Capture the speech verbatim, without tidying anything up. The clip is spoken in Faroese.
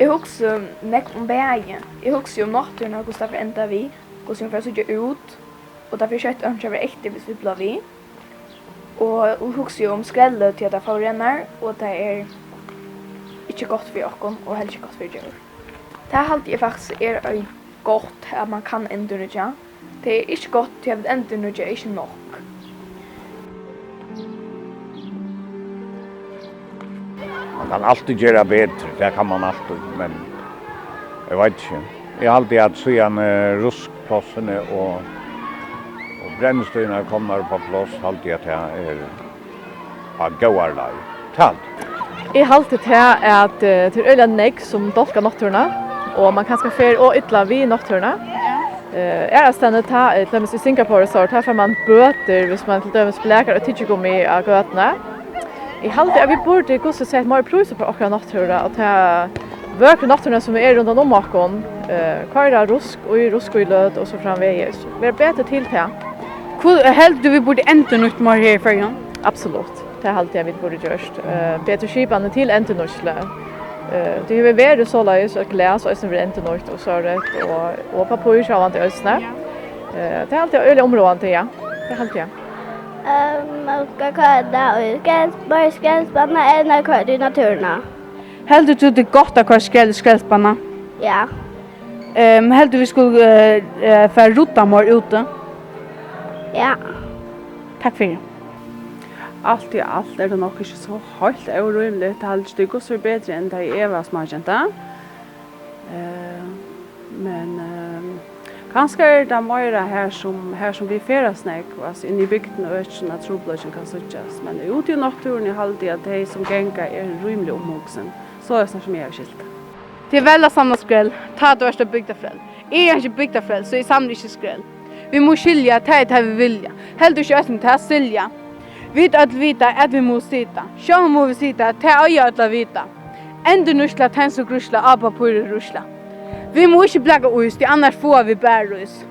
Eg hugsi nógv um bæði. Eg hugsi um náttúruna, hvussu tað fer at enda við, hvussu hon fer at síggja út, og tað fer skjótt einki at vera eftir, hvis vit blíva við. Og, og hugsi um skrellið, tí at tað forureinar, og tað er ikki gott fyri okkum, og heldur ikki gott fyri djór. Tað haldi eg faktiskt er ein gott, at mann kann endurnýggja. Tað er ikki gott, tí at endurnýggja er ikki nokk. Man kann altíð gera betri, tað kann man altíð, men eg veit ikki. Eg haldi, at síðan, eh, ruskplássini og, og brennistøðin er komnar upp á pláss, haldi eg, at tað er á góðari leið. Tað haldi eg. Eg haldi tað, at, eh, tað er øgiliga nógv, sum dálkar náttúruna, og man kanska fer ov illa við náttúruna. Eh, aðrastaðni, tá, eh, til dømis í Singapore, so, tá fær man bøtur, hvis man til dømis blakar eitt tyggigummi á gøtuni. Eg haldi, at vit burdu hvussu sett meira prís upp á okkara náttúru, og ta vøkru náttúruna, sum er rundan um okkum, eh, koyra rusk í ruskíløt og so framvegis. Vera betri til tað. Hví heldur tú, vit burdu endurnýtt meir her í Føroyum? Absolutt. Tað haldi eg, vit burdu gjørt. Eh, betri skipanir til endurnýtslu. Eh, tað hevur verið soleiðis, at glas eisini verður endurnýtt og so rætt, og, og pappír sjálvandi eisini. Ja. Eh, tað haldi eg er øgiliga umráðandi, ja. Tað haldi eg. Ehm, man skal koyra tað í skrell-, bara í skrellspanna, ella koyra tað í náttúruna. Heldur tú, tað er gott at koyra skrell í skrellspanna? Ja. Ehm, heldur, vit skulu, eh, eh, fara at rudda meir úti? Ja. Takk fyri. Alt í alt er tað nokk ikki so heilt órímiligt. Tað haldi eg, tað er gott so betri enn tá eg var smágenta. Eh, men, eh, kanska er tað meira her, sum, her sum vit ferðast nógv, altso inn í bygdina og økjum, at trupulleikin kann síggjast. Men úti í náttúruni haldi eg, at tey, sum ganga, eru rímiliga umhugsin, soleiðis sum eg havi skilt tað. Tað er væl at samla skrell, tá tú ert á bygdarfrell. Eg eri ikki bygdarfrell, so eg samli ikki skrell. Vit mugu skilja, tað er tað, vit vilja. Heldur ikki øll um tað, skilja. Vit øll vita, at vit mugu sita. Sjálvandi mugu vit sita, tað eiga øll at vita. Endurnýtsla, tensugrýtsla, á pappír og rýtsla. Vit mugu ikki blaka ís, tí annars fáa vit bara rís.